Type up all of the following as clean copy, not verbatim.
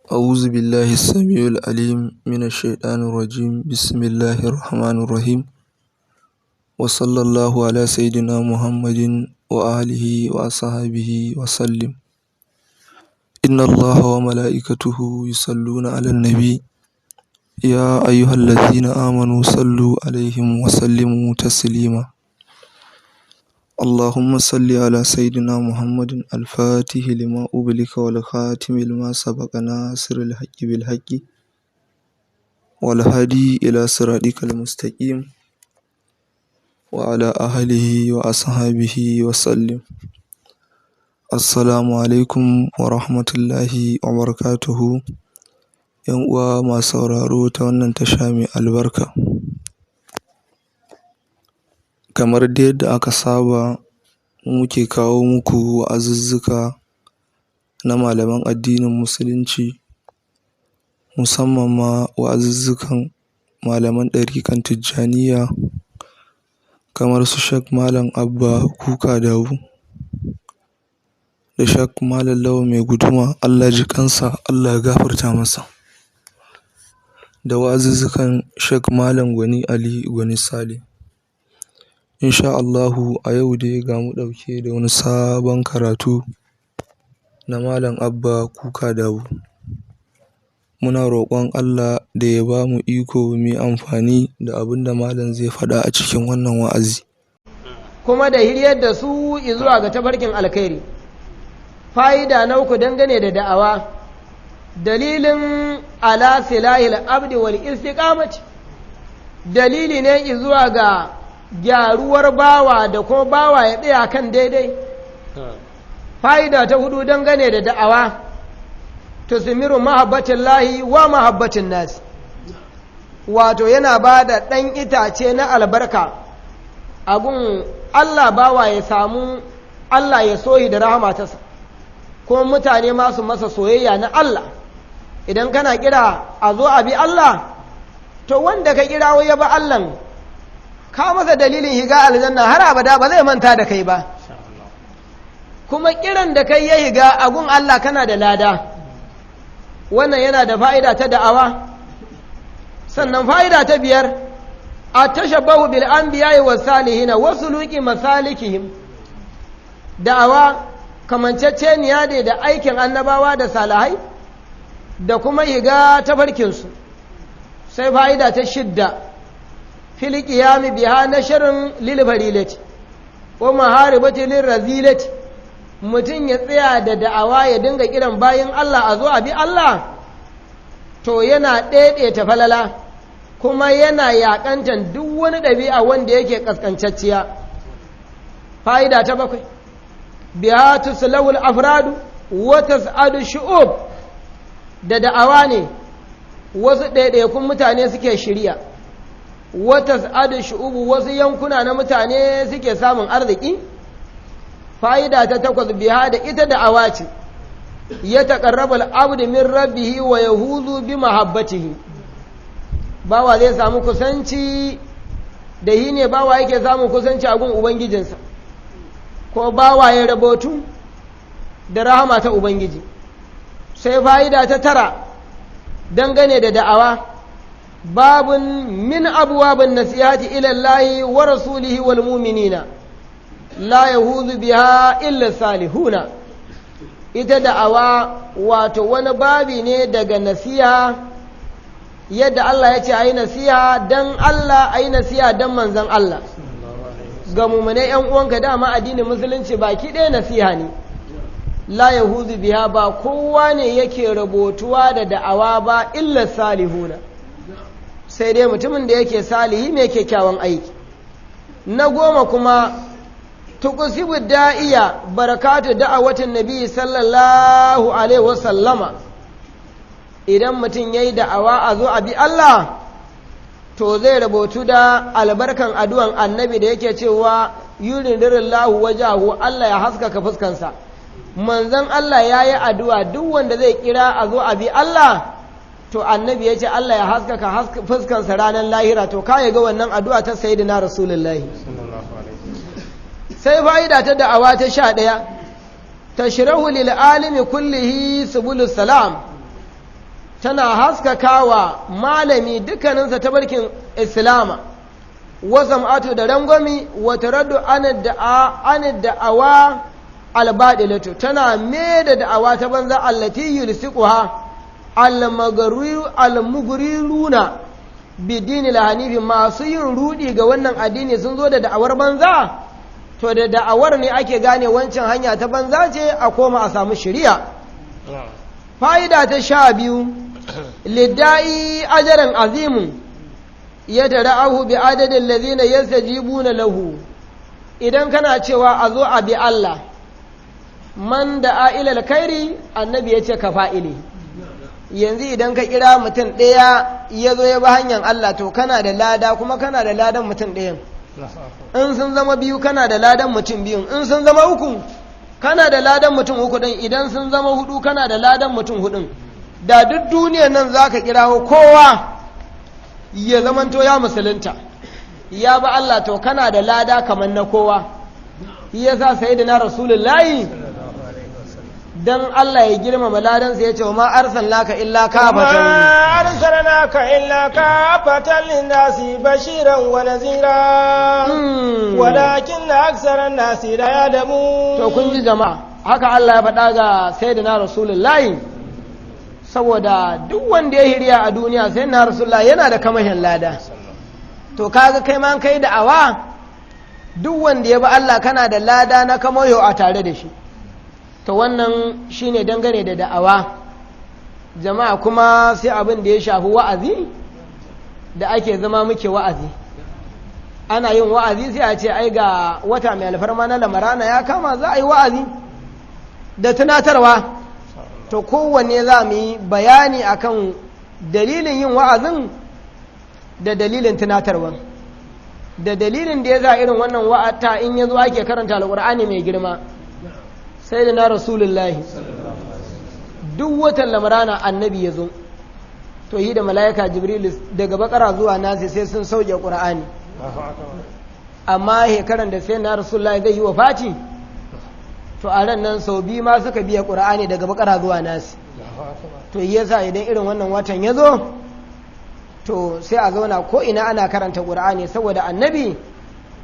أعوذ بالله السميع العليم من الشيطان الرجيم. بسم الله الرحمن الرحيم، وصلى الله على سيدنا محمد وآله وأصحابه وسلم. إن الله وملائكته يصلون على النبي، يا أيها الذين آمنوا صلوا عليهم وسلموا تسليما. اللهم صل على سيدنا محمد الفاتح لما أغلق والخاتم لما سبق، ناصر الحق بالحق، والهادي إلى صراطك المستقيم، وعلى آله وأصحابه وسلم. Assalamu alaikum wa rahmatullahi wa barakatuhu. ‘Yan uwa masu sauraro ta wannan tasha mai albarka. Kamar dai yadda aka saba, muke kawo muku wa'azuzzuka na malaman addinin musulunci, musamman ma wa'azuzzukan malaman ɗariƙan Tijjaniyya kamar su Sheikh Malam Abba Kuka Dabu da Sheikh Malam Lawan Mai Guduma, Allah ji ƙansa, Allah ya gafarta masa, da wa'azuzzukan Sheikh Malam Gwani Ali Gwani Sale. Insha Allahu a yau dai ga mu ɗauke da wani sabon karatu na Malam Abba Kuka Dabu. Muna roƙon Allah da ya ba mu iko mu yi amfani da abin da malam zai faɗa a cikin wannan wa'azi. Kuma da hiryar da su zuwa ga tafarkin alkhairi. Fa'ida na uku dangane da da'awa, dalilin ala silahil abdi wal istiqamati, dalili ne zuwa ga gyaruwar bawa da kuma bawa ya tsaya kan daidai. Fa'ida ta hudu dangane da da'awa, tusmiru mahabbatin lahi wa mahabbatin nasi, wato yana ba da ɗan itace na albarka agun Allah, bawa ya samu Allah ya soyi da rahama tasa, kuma mutane masu masa soyayya na Allah. Idan kana kira a zo a bi Allah, to wanda ka kira ya ba Allah, ka masa dalilin higa aljanna har abada, ba zai manta da kai ba. Kuma kiran da kai ya higa agun Allah, kana da lada. Wannan yana da fa'ida ta da'awa. Sannan fa'ida ta biyar, a tashabbahu bil anbiya'i was salihina wa suluki masalikihim. Da'awa kamanceceniya ne da aikin annabawa da salihai da kuma higa tafarkinsu. Sai fa'ida ta shidda, fil qiyami biha nashrun lil farilati wa maharibati lir razilati. Mutum ya tsaya da da'awa, ya dinga kiran bayan Allah a zo a bi Allah, to yana ɗaiɗaita falala kuma yana yaƙantan duk wani ɗabi'a wanda yake ƙasƙancacciya. Fa'ida ta bakwai, biha tuslawul afradu wa tas'adu shu'ub. Da da'awa ne wasu ɗaiɗaikun mutane suke shirya, wa tas'adu shu'ubu, wasu yankuna na mutane suke samun arziki. Fa'ida ta takwas, biha, da ita da'awa ce, ya taƙarraba al'abdu min rabbihi wa yahuzu bi mahabbatihi. Bawa zai samu kusanci da yi ne, bawa yake samun kusanci a gun ubangijinsa, ko bawa ya rabotu da rahama ta ubangiji. Sai fa'ida ta tara dangane da da'awa, babun min abwabin nasihati ila Allahi wa rasulihi wal mu'minina la yahuzu biha illa salihuna. Ita da'awa wato wani babi ne daga nasiha, yadda Allah ya ce a yi nasiha don Allah, a yi nasiha don manzon Allah ga mumune ‘yan uwanka. Dama addinin musulunci baki ɗaya nasiha ne. La yahuzu biha, ba kowa ne yake rabotuwa da da'awa ba, illa salihuna, sai dai mutumin da yake salihi mai kyakkyawan aiki. Na goma kuma, tukusibu da'iya barakatu da'awatin nabi sallallahu alaihi wasallama. Idan mutum ya yi da'awa a zo a bi Allah, to zai rabotu da albarkan addu'an annabi da yake cewa yuridillahu wajahu, Allah ya haskaka fuskansa. Manzon Allah ya yi addu'a, duk wanda zai kira a zo a bi Allah, to annabi ya ce Allah ya haskaka fuskansa ranar lahira. To ka ga wannan addu'a ta sayyidina rasulullahi. Sai fa'ida ta da'awa ta 11, tashrahu lil alimi kullihi subulus salam. Tana haskakawa malami dukkaninsa tabarkin islama wasam'atu da rangwami, wata raddu an da'awa albadilatu, tana me da da'awa ta banza, allati yulsiquha almugriruna bidini lahanifi. Masu yin rudi ga wannan addini sun zo da da'awar banza, to da da'awar ne ake gane wancan hanya ta banza ce, a koma a samu shari'a. Fa'ida ta 12: lidda'i ajaran azimun ya tara'ahu bi adadin lazina yastajibuna lahu. Idan kana cewa a zo a bi Allah, man da ilal kairi, annabi ya ce ka fa'ili. Yanzu idan ka kira mutum ɗaya ya zo ya bi hanyar Allah, to kana da lada, kuma kana da ladan mutum ɗayan. In sun zama biyu, kana da ladan mutum biyun. In sun zama uku, kana da ladan mutum uku ɗin. Idan sun zama hudu, kana da ladan mutum hudun. Da duk duniyar nan za ka kirawo kowa ya zamanto ya musulunta, ya ba Allah, to kana da lada kamar na kowa. Shi yasa sayyidina Rasulullahi, dan Allah ya girmama ladansa, ya ce wa ma arsalnaka illa kafatan ما أرسلناك إلا كافة للناس بشيرا ونذيرا ولكن أكثر الناس لا يعلمون. To kun ji jama'a, haka Allah ya faɗa ga sayyidina Rasulullahi, saboda duk wanda ya hiriya a duniya, sayyidina Rasulullahi yana da kamashin lada. To kaga kai ma kai da awa, duk wanda ya bi Allah, kana da lada na kamayo a tare da shi. To wannan shine dangane da da'awa, jama'a. Kuma sai abin da ya shafi wa'azi da ake zama muke wa'azi. Ana yin wa'azi, sai a ce ai ga wata mai alfarma na Lamarana ya kama, za a yi wa'azi da tunatarwa. To kowanne za mu yi bayani akan dalilin yin wa'azin da dalilin tunatarwa da dalilin da ya za irin wannan wa'ata in ya zo ake karanta Alƙur'ani mai girma. Sai da na Rasulullahi, duk watan Lamarana annabi ya zo, to yi da mala'ika Jibril daga Bakara zuwa Nasi sai sun sauke Ƙur'ani. Amma shekaran da sai na Rasulullahi zai yi wa fati, to a ran nan sau biyu ma suka biya Ƙur'ani daga Bakara zuwa Nasi. To yasa idan irin wannan watan ya zo, to sai a zauna ko ina ana karanta Ƙur'ani, saboda annabi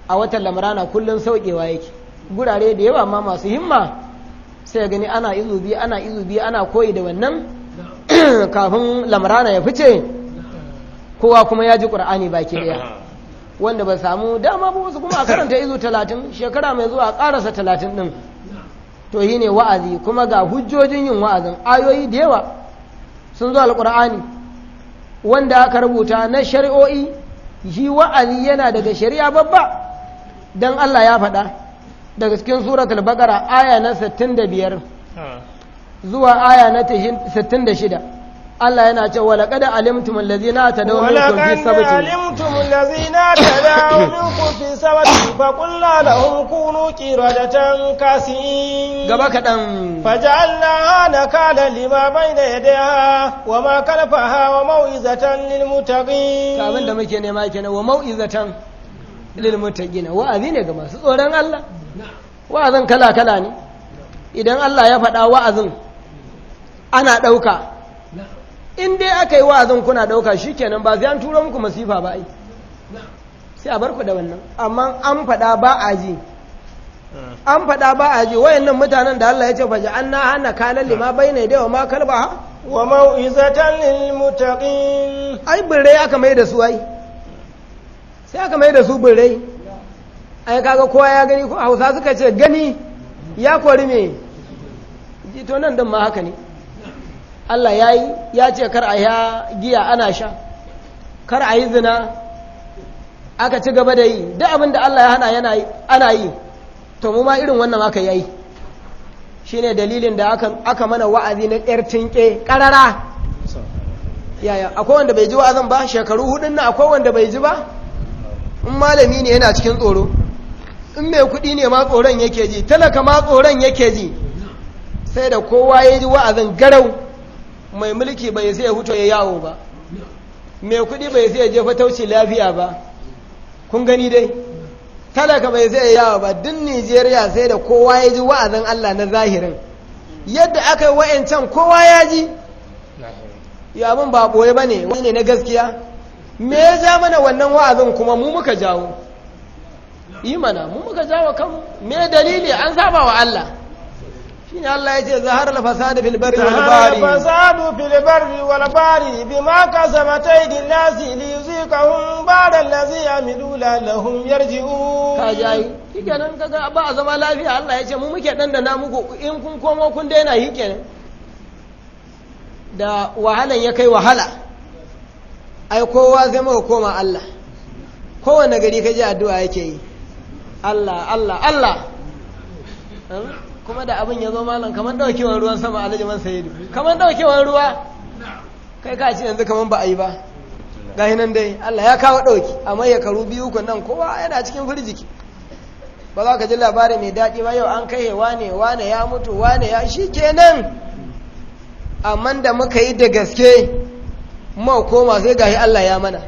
a watan Lamarana kullum saukewa yake. Gurare da yawa ma masu himma sai gani ana izu biyu, ana izu biyu, ana koyi da wannan. Kafin Lamarana ya fice, kowa kuma ya ji Ƙur'ani baki ɗaya. Wanda ba samu dama ba, wasu kuma a karanta izu 30, shekara mai zuwa a ƙarasa 30 ɗin. To yi ne wa'azi. Kuma ga hujjojin yin wa'azin, ayoyi da yawa sun zo Alƙur'ani wanda aka rubuta na shari'o'i. Shi wa'azi yana daga shari'a babba, don Allah ya faɗa daga cikin Suratul Baqara, aya na 65 zuwa aya na 66. Allah yana cewa: laqad alimtum allazina tadaw minkum fi ولقد sabti علمتم الذين اعتدوا منكم في السبت فقلنا لهم كونوا قردة خاسئين. Gaba kaɗan. فجعلناها نكالا لما بين يديها وما خلفها وموعظة للمتقين. Abin da muke nema kenan, wa mau'izatan lil muttaqina, wa'azi ne ga masu tsoron Allah. Wa'azin kala kala ne. Idan Allah ya faɗa wa'azin, ana ɗauka. In dai aka yi wa'azin kuna ɗauka, shikenan, ba sai an turo muku masifa ba, ai sai a bar ku da wannan. Amma an faɗa ba a ji, an faɗa ba a ji, wayannan mutanen da Allah ya ce faja an na hana kalan lima bayna yadayha wa ma kalbaha وموعظة للمتقين. Ai birrai aka mai da su, ai sai aka mai da su birrai. Ai kaga kowa ya gani ko? Hausa suka ce gani ya kori me to nan din ma haka ne. Allah ya yi ya ce kar a ya giya, ana sha, kar a yi zina, aka ci gaba da yi. Duk abin da Allah ya hana yana yi, ana yi. To mu ma irin wannan aka yi, shine dalilin da aka mana wa'azi na ƙyar tinke ƙarara. Yaya, akwai wanda bai ji wa'azin ba? Shekaru hudun nan akwai wanda bai ji ba? In malami ne, yana cikin tsoro. In mai kuɗi ne ma, tsoron yake ji. Talaka ma tsoron yake ji. Sai da kowa ya ji wa'azin garau. Mai mulki bai sai ya huto ya yawo ba, mai kuɗi bai sai ya je fatauci lafiya ba, kun gani dai, talaka bai sai ya yawo ba. Duk Nijeriya sai da kowa ya ji wa'azin Allah na zahirin yadda aka yi wa'ancan, kowa ya ji. Ya abin ba boye bane, wani ne na gaskiya. Me ya ja mana wannan wa'azin? Kuma mu muka jawo yi mana, mu muka jawo kanmu. Me dalili? An saba wa Allah. Shine Allah ya ce ظهر الفساد في البر ظهر والبحر الفساد في البر والبحر بما كسبت أيدي الناس ليذيقهم بعض الذي عملوا لعلهم يرجعون. Ka jayi shikenan, kaga ba a zama lafiya. Allah ya ce mu muke dandana muku, in kun komo kun daina yi kenan. Da wahalan ya kai wahala, ai kowa sai muka koma Allah. Kowane gari ka ji addu'a yake yi, Allah, Allah, Allah. Kuma da abin ya zo, malam, kamar daukewar ruwan sama, Alhaji Man Sayidu, kamar daukewar ruwa, kai ka ce yanzu kamar ba a yi ba. Gahi nan dai Allah ya kawo dauki, amma ya karu biyu kun nan kowa yana cikin firjiki, ba za ka ji labari mai daɗi ba. Yau an kai wane, wane ya mutu, wane ya shi kenan. Amma da muka yi da gaske mu koma, sai gahi Allah ya mana.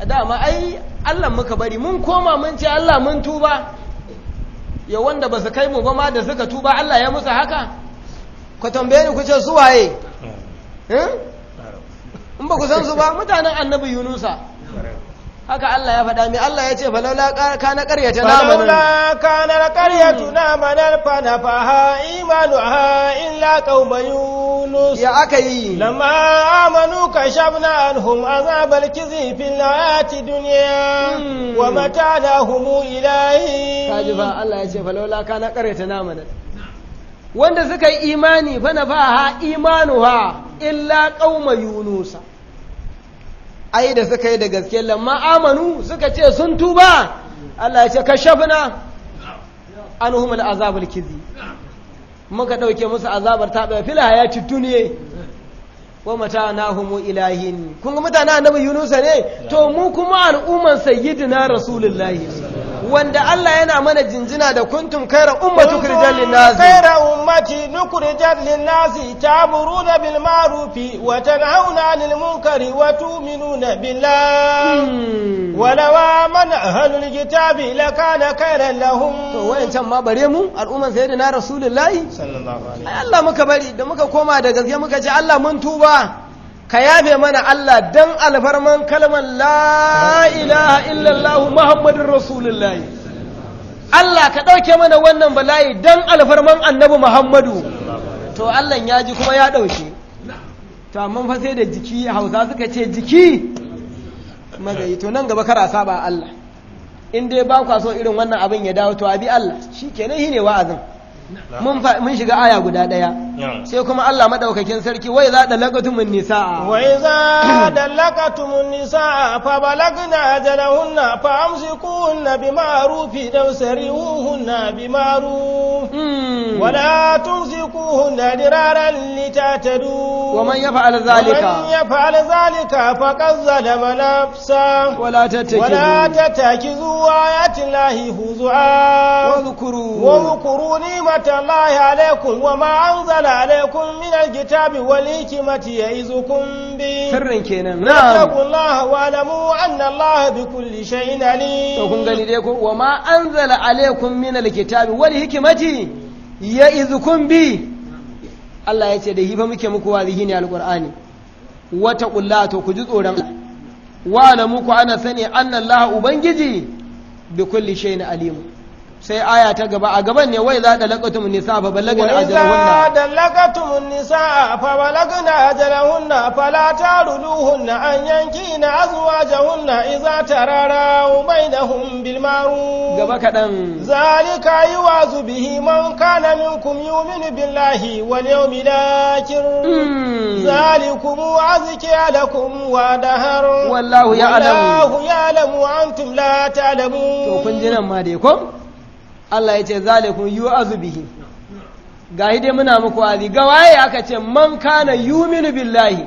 Dama ai Allah muka bari, mun koma mun ce Allah mun tuba. Ya wanda ba su kai mu ba ma da suka tuba Allah ya musu haka. Ku tambaye ni ku ce su waye? In ba ku san su ba, mutanen Annabi Yunusa, haka Allah ya faɗa. Mai Allah ya ce? فلولا كان قرية آمنت. فلولا كان قرية آمنت فنفعها إيمانها إلا قوم يونس. Ya aka yi? لما آمنوا كشفنا عنهم عذاب الخزي في الحياة الدنيا ومتعناهم إلى حين. Kaji fa, Allah ya ce فلولا كان قرية آمنت, wanda suka yi imani, فنفعها إيمانها إلا قوم يونس. Ai da suka yi da gaske, لما آمنوا, suka ce sun tuba, Allah ya ce كشفنا عنهم العذاب الخزي, muka dauke musu azabar taɓa في الحياة الدنيا ومتعناهم إلى حين. Kun ga mutanen Annabi Yunusa ne. To mu kuma al'umman Sayyidina Rasulullahi, wanda Allah yana mana jinjina da كنتم خير أمة أخرجت للناس. خير أمة أخرجت للناس تأمرون بالمعروف وتنهون عن المنكر وتؤمنون بالله ولو آمن أهل الكتاب لكان خيرا لهم. To wayancan ma bare mu al'umman Sayyidina Rasulullahi. صلى الله عليه. Ai Allah muka bari, da muka koma da gaske muka ce Allah mun tuba, ka yafe mana Allah, dan alfarman kalmar لا إله إلا الله محمد رسول الله. Allah ka ɗauke mana wannan bala'i dan alfarman Annabi Muhammadu. To Allah ya ji kuma ya ɗauke. To amma fa sai da jiki. Hausa suka ce jiki magayi. To nan gaba kar a saba Allah. In dai ba kwa so irin wannan abin ya dawo, to abi Allah. Shikenan, shine wa'azin. Mun shiga aya guda ɗaya, sai kuma Allah madaukakin sarki وإذا طلقتم النساء. وإذا طلقتم النساء فبلغن أجلهن فأمسكوهن بمعروف أو سرحوهن بمعروف ولا تمسكوهن ضرارا لتعتدوا. ومن يفعل ذلك ومن يفعل ذلك فقد ظلم نفسه. ولا تتخذوا ولا تتخذوا آيات الله هزوا. واذكروا واذكروا نعمة الله عليكم وما أنزل عليكم من الكتاب والحكمة يعظكم به. Sirrin kenan, na'am. واتقوا الله واعلموا أن الله بكل شيء عليم. To kun gani dai ko, وما أنزل عليكم من الكتاب والحكمة يعظكم به. Allah ya ce da hifa muke muku wazihi ne Alqur'ani. واتقوا الله, to ku ji tsoron Allah. واعلموا, ku ana sani, أن الله, ubangiji, بكل شيء عليم. Sai aya ta gaba a gaban ne, وإذا طلقتم النساء فبلغن وإذا أجلهن. طلقتم النساء فبلغن أجلهن فلا تعضلوهن أن ينكحن أزواجهن إذا تراضوا بينهم بالمعروف. Gaba kaɗan. ذلك يوعظ به من كان منكم يؤمن بالله واليوم الآخر. ذلكم أزكى لكم وأطهر. والله يعلم. والله يعلم وأنتم لا تعلمون. To kun ji nan ma dai ko Allah ya ce ذلكم يوعظ به, ga dai muna muku wa'azi. Ga waye aka ce? من كان يؤمن بالله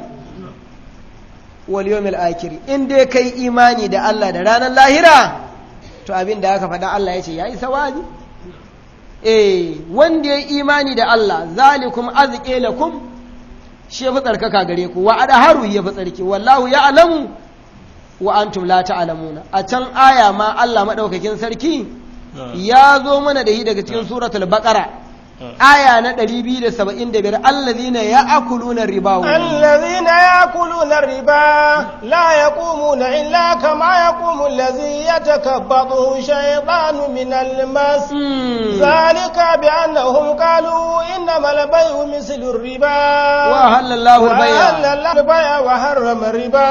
واليوم الآخر. In dai kai imani da Allah da ranar lahira, to abin da aka faɗa, Allah ya ce ya isa wa'azi. Eh, wanda ya imani da Allah, ذلكم أزكى لكم, shi ya fi tsarkaka gare ku, وأطهر, ya fi tsarki. والله يعلم وأنتم لا تعلمون. A can aya ma Allah madaukakin sarki ya zo mana da shi daga cikin Suratul Baqara. Aya na 275, allazina ya'kuluna riba. الذين يأكلون الربا لا يقومون إلا كما يقوم الذي يتكبطه الشيطان من المس، ذلك بأنهم قالوا إنما البيع مثل الربا. وأحل الله البيع. وأحل الله البيع وحرم الربا.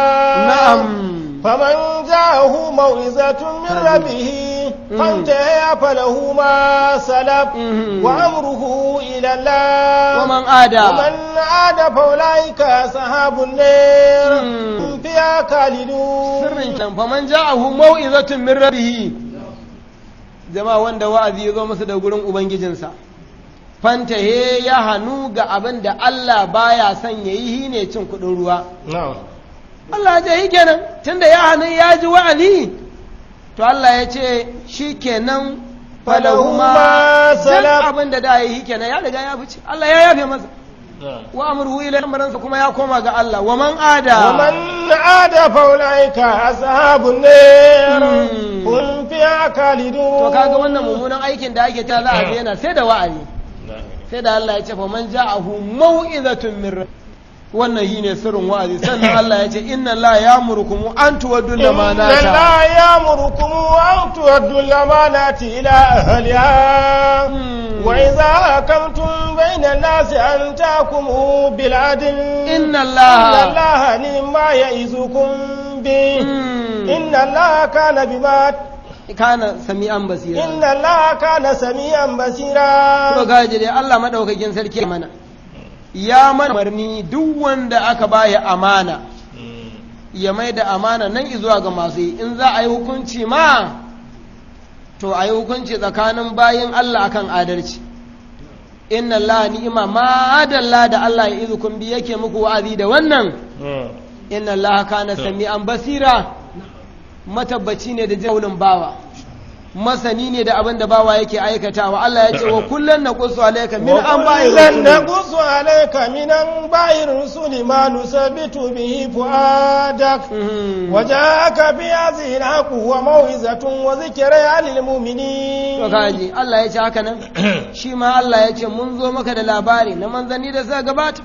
فمن جاءه موعظة من ربه فانتهى فله ما سلف وأمره إلى الله. ومن عاد ومن عاد فأولئك أصحاب النار، هم فيها خالدون. Sirrin can, faman ja'ahu mau'izatun min rabbih, jama'a, wanda wa'azi ya zo masa da gurin ubangijinsa, fantahe, ya hanu ga abin da Allah baya son yayi, ne cin kuɗin ruwa. Allah ya ce shi kenan, tunda ya hannu ya ji wa'azi, to Allah ya ce shi kenan, falahu ma ma duk salaf. Abin da ya yi kenan ya riga ya fice, Allah ya yafe masa, wa amruhu ila, lamarinsa kuma ya koma ga Allah, wa man ada. ومن عاد فأولئك أصحاب النار، هم فيها خالدون. To kaga wannan mummunan aikin da ake ta za a daina sai da wa'azi, sai da Allah ya ce fa man ja'ahu mau'izatun min rabb, wannan shine sirrin wa'azi. Sannan Allah ya ce inna Allah ya'murukum an tuwaddu إن amanata. الله يأمركم أن تؤدوا الأمانات إلى أهلها، وإذا حكمتم بين الناس أن تحكموا بالعدل. إن الله إن الله نعم ما يعظكم به. إن الله كان بما kana sami'an basira. إن الله كان سميعا بصيرا. To gaji dai, Allah madaukakin sarki mana ya mana umarni, duk wanda aka baya amana ya mai da amana nan izuwa ga masu yi. In za a yi hukunci ma, to a yi hukunci tsakanin bayin Allah akan adalci. Inna Allah ni'ima ma dalla da Allah ya izukum bi, yake muku wa'azi da wannan. Inna Allah kana sami'an basira, matabbaci ne da jin bawa, masani ne da abin da bawa yake aikatawa. Allah ya ce wa kullun naqussu alayka min anba'i وكلا rusuli. نقص عليك من أنباء الرسل ما نثبت به فؤادك، وجاءك في هذه الحق وموعظة وذكرى للمؤمنين. To kaji Allah ya ce haka nan, shi ma Allah ya ce mun zo maka da labari na manzanni da suka gabata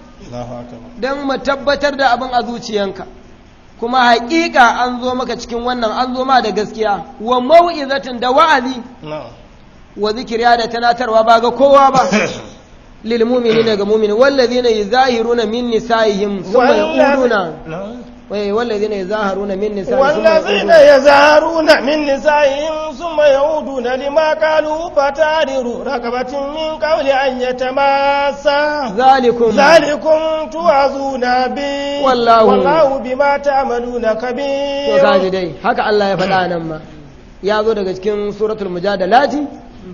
don mu tabbatar da abin a zuciyanka, kuma haƙiƙa an zo maka cikin wannan, an zo ma da gaskiya, wa mau'izatin, da wa'azi, wa zikriya, da tanatarwa, ba ga kowa ba, lil mu'minina, ga mu'mini. Wallazina yuzahiruna min nisaihim thumma yaquluna wai wallazina yuzaharuna min nisaihim thumma والذين yaquluna يظاهرون من نسائهم ثم يعودون لما قالوا فتحرير رقبة من قبل أن يتماسا. ذلكم ذلكم توعظون به والله بما تعملون To خبير. Kaji dai, haka Allah ya faɗa nan ma, ya zo daga cikin suratul mujadalati,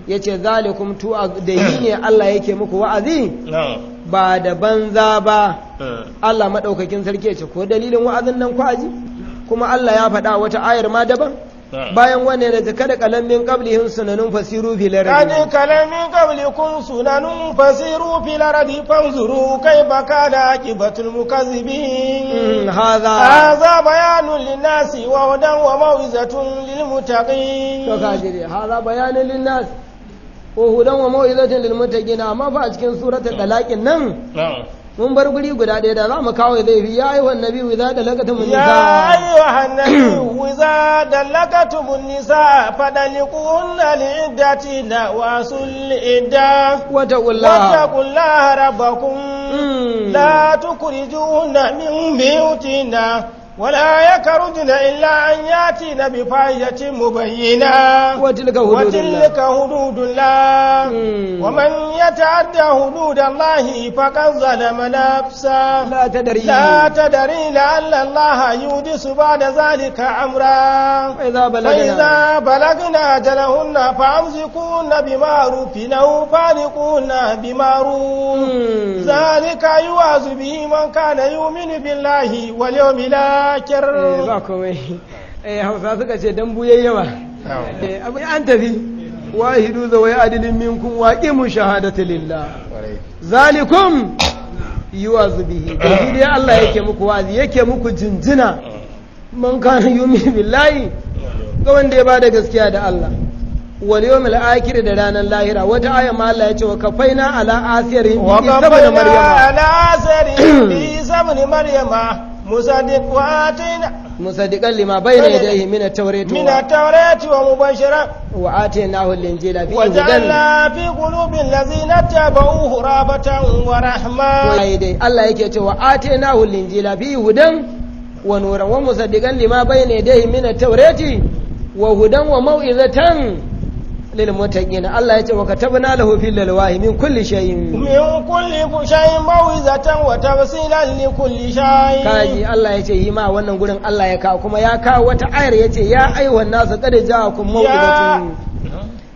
yace zalikum tu da yi ne Allah yake muku wa'azi, ba da banza ba. Allah madaukakin sarki ya ce ko dalilin wa'azin nan ku aji. Kuma Allah ya faɗa wata ayar ma daban bayan wannan da kada kalam min qablihim sunanun fasiru fil قد ardi. خلت من قبلكم سنن فسيروا في الأرض فانظروا كيف كان عاقبة المكذبين. هذا هذا بيان للناس وهدى وموعظة للمتقين. To kaji dai, hadha bayanun linnas wa hudan wa mau'izatun lil muttaqin. Amma fa a cikin suratul talaqin nan mun bar guri guda ɗaya, da za mu kawo zai fi ya ayyuhan nabiyyu idza talaqtum يا nisa. أيها النبي إذا طلقتم النساء فطلقوهن لعدتهن وأحصوا العدة. Wattaqullaha. واتقوا الله ربكم. لا تخرجوهن من بيوتهن ولا يخرجن إلا أن يأتين بفاحشة مبينة. وتلك حدود الله. وتلك حدود الله. ومن يتعد حدود الله فقد ظلم نفسه. لا تدري. لا تدري لعل الله يحدث بعد ذلك أمرا. فإذا بلغنا فإذا بلغن أجلهن فأمسكوهن بمعروف أو فارقوهن بمعروف. ذلك يوعظ به من كان يؤمن بالله واليوم الآخر. Eh, ba komai. Eh, Hausa suka ce dambu yayi yawa. Eh, abu an tafi wahidu zawai adilin minkum wa aqimu shahadata lillah, zalikum yuwazu bihi, da shi dai Allah yake muku wazi, yake muku jinjina, man kana yu'minu billahi, ga wanda ya bada gaskiya da Allah. Wal yawmil akhir, da ranar lahira. Wata aya ma Allah ya ce wa kafaina ala asirihim bi Isa ibn وقفينا Maryama. على آثارهم بعيسى ابن مريم مصدق وآتينا musaddiqan lima bayna yadayhi min at-taurati من التوراة ومبشرا wa atainahu al-injila fi hudan. وجعلنا في قلوب الذين اتبعوه رأفة ورحمة. Ai dai Allah yake cewa atainahu al-injila fi hudan wa nuran wa musaddiqan lima bayna yadayhi min at-taurati wa hudan wa mau'izatan lil muttaqin. Allah yace wa katabna lahu fil alwahi min kulli shay'in. من كل شيء موعظة وتفصيلا لكل شيء. Kaji Allah yace yi ma wannan gurin Allah ya kawo, kuma ya kawo wata ayar yace ya ayyuhan nasu qad ja'akum mau'izatun,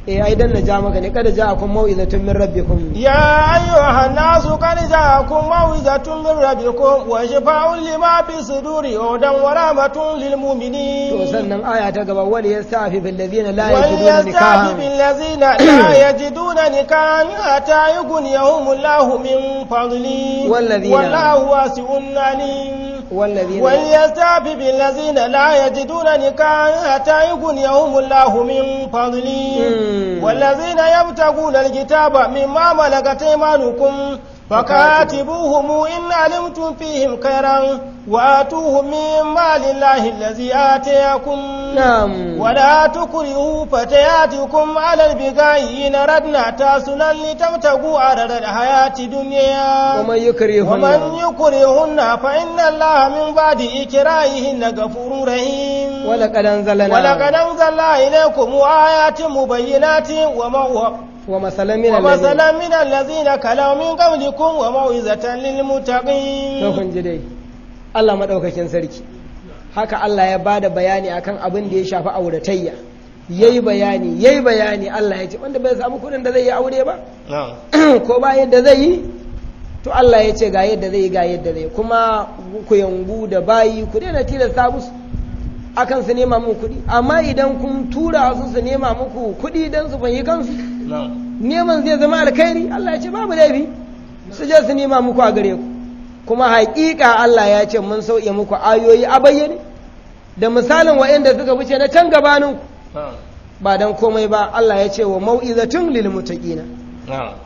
eh ai dan na ja maka ne, qad ja'akum mau'izatun min rabbikum. يا أيها الناس قد جاءكم موعظة من ربكم وشفاء لما في الصدور وهدى ورحمة للمؤمنين. To sannan aya ta gaba, wal yastafi bil ladina la yajiduna وليستعفف nikahan. الذين لا يجدون نكاحا حتى يغنيهم الله من فضله. والله واسع عليم. والذين وليستعفف الذين لا يجدون نكاحا حتى يغنيهم الله من فضله. والذين يبتغون الكتاب مما ملكت ايمانكم فكاتبوهم إن علمتم فيهم خيرا وآتوهم من مال الله الذي آتيكم. ولا تكرهوا فتياتكم على البغاء إن أردنا تحصنا لتبتغوا عرض الحياة الدنيا. ومن يكرهن ومن يكرهن فإن الله من بعد إكراههن غفور رحيم. ولقد أنزلنا ولقد أنزلنا إليكم آيات مبينات ومثلا من الذين ومثلا من الذين خلوا من قبلكم وموعظة للمتقين. To kun ji dai Allah madaukakin sarki, haka Allah ya bada bayani akan abin da ya shafi auratayya, yayi bayani, yayi bayani. Allah ya ce wanda bai samu kuɗin da zai yi aure ba ko ba yadda zai yi, to Allah ya ce ga yadda zai yi, ga yadda zai yi. Kuma ku yangu da bayi ku daina tilasta musu akan su nema muku kuɗi, amma idan kun tura su su nema muku kuɗi don su fahimci kansu, neman zai zama alkhairi. Allah ya ce babu laifi su je su nema muku a gare ku. Kuma haƙiƙa Allah ya ce mun sauke muku ayoyi a bayyane da misalin waɗanda suka wuce na can gabanin ku, ba dan komai ba. Allah ya ce wa mau'izatun lil muttaqina.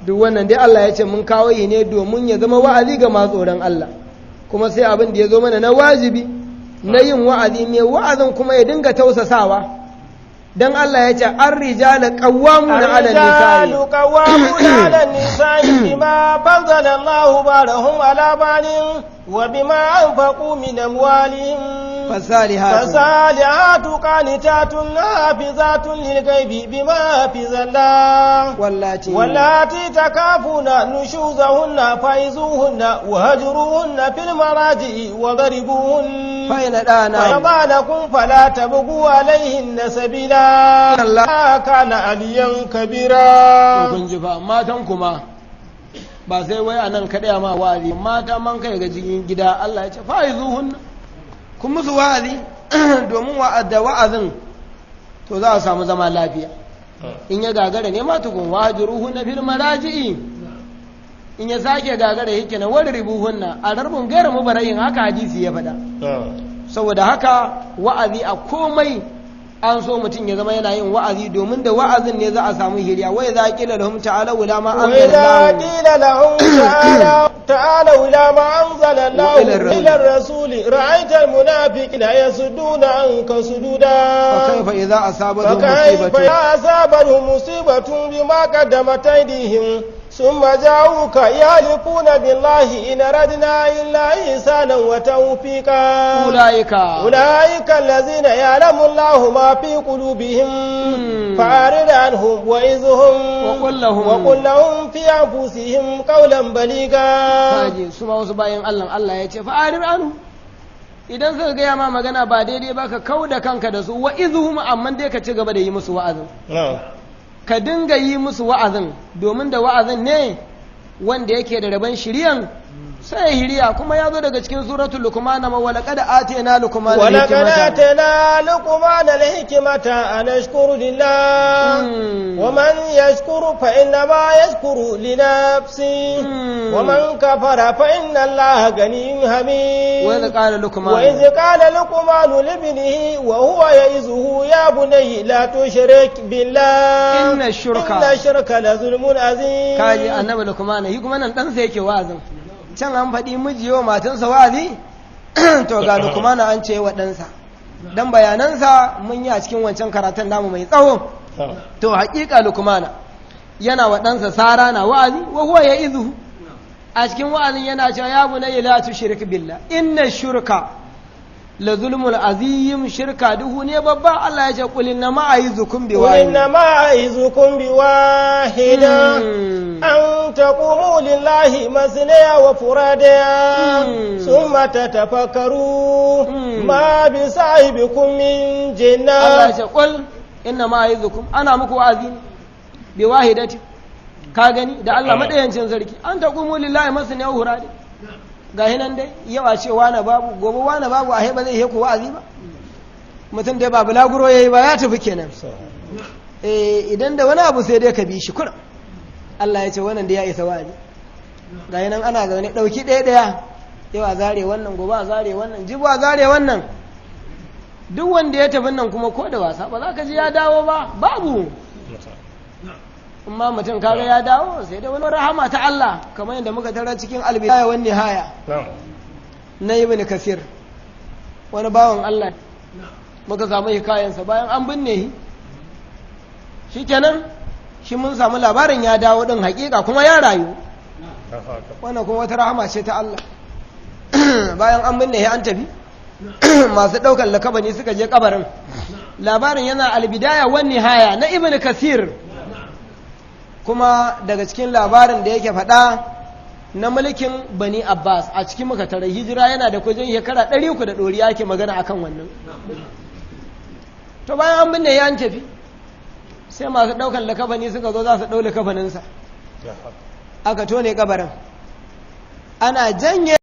Duk wannan dai Allah ya ce mun kawo yi ne domin ya zama wa'azi ga masu tsoron Allah. Kuma sai abin da ya zo mana na wajibi na yin wa'azi, mai wa'azin kuma ya dinga tausasawa, dan Allah ya ce ar-rijalu qawwamuna 'ala an-nisa'i. الرجال قوامون على النساء بما فضل الله بعضهم على بعض وبما أنفقوا من أموالهم. فالصالحات فالصالحات قانتات حافظات للغيب بما حفظ الله. واللاتي واللاتي تخافون نشوزهن فعظوهن وهجروهن في المضاجع واضربوهن. فإن أطعنكم فإن أطعنكم فلا تبغوا عليهن سبيلا. الله كان عليا كبيرا. To kun ji fa, matan kuma ba sai wai anan kaɗai ma wa'azi, mata man kai ga cikin gida, Allah ya ce fa'izuhun, kun musu wa'azi, domin da wa'azin to za a samu zama lafiya. In ya gagara ne ma tukun, wahjuruhunna fil madaji'i. In ya sake gagara yake na wadribuhunna a darbun gairu mubarayin, haka hadisi ya faɗa. Saboda haka wa'azi a komai an so mutum ya zama yana yin wa'azi, domin da wa'azin ne za a samu shiriya. Wa idza qila lahum ta'alu ila ma وإذا anzalallahu قيل لهم تعالوا إلى ما أنزل الله وإلى الرسول. إلى الرسول رأيت المنافقين يصدون عنك صدودا. فكيف إذا أصابتهم فكيف مصيبة إذا أصابتهم مصيبة بما قدمت أيديهم ثم جاءوك يحلفون بالله إن أردنا إلا إحسانا وتوفيقا. أولئك أولئك الذين يعلم الله ما في قلوبهم فأعرض عنهم وعظهم وقل لهم وقل لهم في أنفسهم قولا بليغا. Kaji su ma wasu bayan Allah, Allah ya ce fa'arid anhu, idan suka gaya ma magana ba daidai ba, ka kau da kanka da su, wa izuhum, amma dai ka ci gaba da yi musu wa'azin, ka dinga yi musu wa'azin, domin da wa'azin ne wanda yake da rabon shiriyan. Sai hiriya kuma ya zo daga cikin suratul Luqman ma: ولقد آتينا لقمان ولقد الحكمة. آتينا لقمان الحكمة أن اشكر لله ومن يشكر فإنما يشكر لنفسه ومن كفر فإن الله غني حميد. وإذ قال لقمان وإذ قال لقمان لابنه وهو يعظه يا بني لا تشرك بالله إن الشرك إن الشرك لظلم عظيم. Kaji annabi Luqman yi kuma nan ɗansa yake wa'azin. Can an faɗi miji wa matansa wa'azi, to ga Luqman an ce wa ɗansa. Dan bayanansa mun yi a cikin wancan karatun namu mai tsawo. To haƙiƙa Luqman yana wa ɗansa sara na wa'azi وهو يعظه. A cikin wa'azin yana cewa: يا بني لا تشرك بالله إن الشرك لظلم عظيم. Shirka duhu ne babba. Allah ya ce: قل إنما أعظكم قل بواحد. إنما أعظكم بواحدة أن تقوموا لله مثنى وفرادى ثم تتفكروا ما بصاحبكم من جنة. Allah ya ce: قل إنما أعظكم, ana muku wa'azi ne بواحدة. Ka gani, da Allah madayancin sarki, أن تقوموا لله مثنى وفرادى. Ga hinan dai, yau a ce wani babu, gobe wani babu, a ba zai ku wa'azi ba. Mutum dai ba bulaguro yayi ba, ya tafi kenan. Eh, idan da wani abu sai dai ka bi shi kurum. Allah ya ce wannan da ya isa wa'azi. Ga hinan ana zaune, ɗauki ɗaya ɗaya, yau a zare wannan, gobe a zare wannan, jibo a zare wannan. Duk wanda ya tafi nan kuma, ko da wasa ba za ka ji ya dawo ba, babu. Amma mutum kaga ya dawo, sai da wani rahama ta Allah, kamar yadda muka tara cikin البداية والنهاية na Ibn Kasir. Wani bawan Allah muka samu hikayensa bayan an binne shi, shikenan shi mun samu labarin ya dawo din hakika kuma ya rayu. Wannan kuma wata rahama ce ta Allah. Bayan an binne shi an tafi, masu ɗaukar lakabani suka je kabarin. Labarin yana البداية والنهاية na Ibn Kasir. Kuma daga cikin labarin da yake faɗa na mulkin Bani Abbas a cikin muka tare, hijira yana da kujin shekara 300 da ɗoriya ake magana akan wannan. To bayan an binne ya an tafi, sai masu ɗaukar lakabani suka zo za su ɗau lakabaninsa. Aka tone kabarin, ana janye